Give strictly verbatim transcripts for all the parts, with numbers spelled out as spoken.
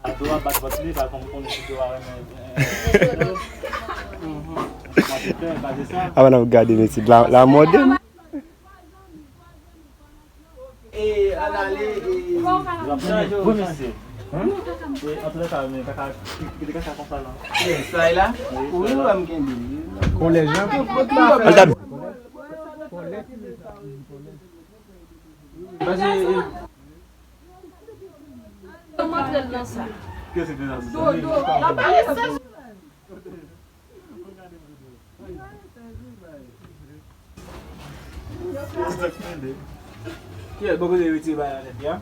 Ado a bat vant li, pa konn konnen si do a renmen. Mwen te fè, pa de sa. Avan n ap gade metye la, la mode. E, ann ale, e, wi, mesye. E, antouka, men kaka, kite kaka konsa la. Yes, sa e la? Wi, wi, m kenbe. Kolèj la. Al gade. Pase, e, kiyès ki fè sa? Kiyès bò kote retire bagay nan tèt li a?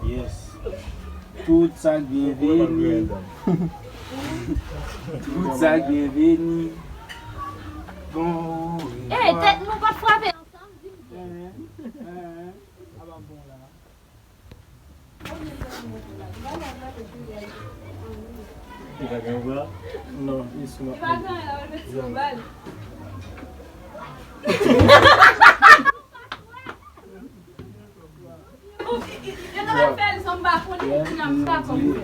Yes. Tout sa k byenveni. Tout sa k byenveni. Bon, eh, tèt nou pa t frape ansanm, di m. Hein, hein, hein. Apa bon la. Li pa gen bra? Non, li sou. Li pa gen, la, l met sou bal. Yo ta fè l san m pa konnen, m pa konnen.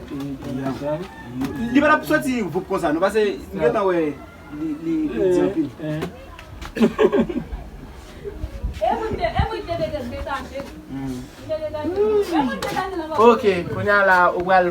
Li pa t ap soti voup konsa, non, paske m gentan wè li, li, li di anpil. E mwen te, e mwen te degaje, degaje. M te degaje. E mwen te degaje nan. Ok, kounye a la, ou pral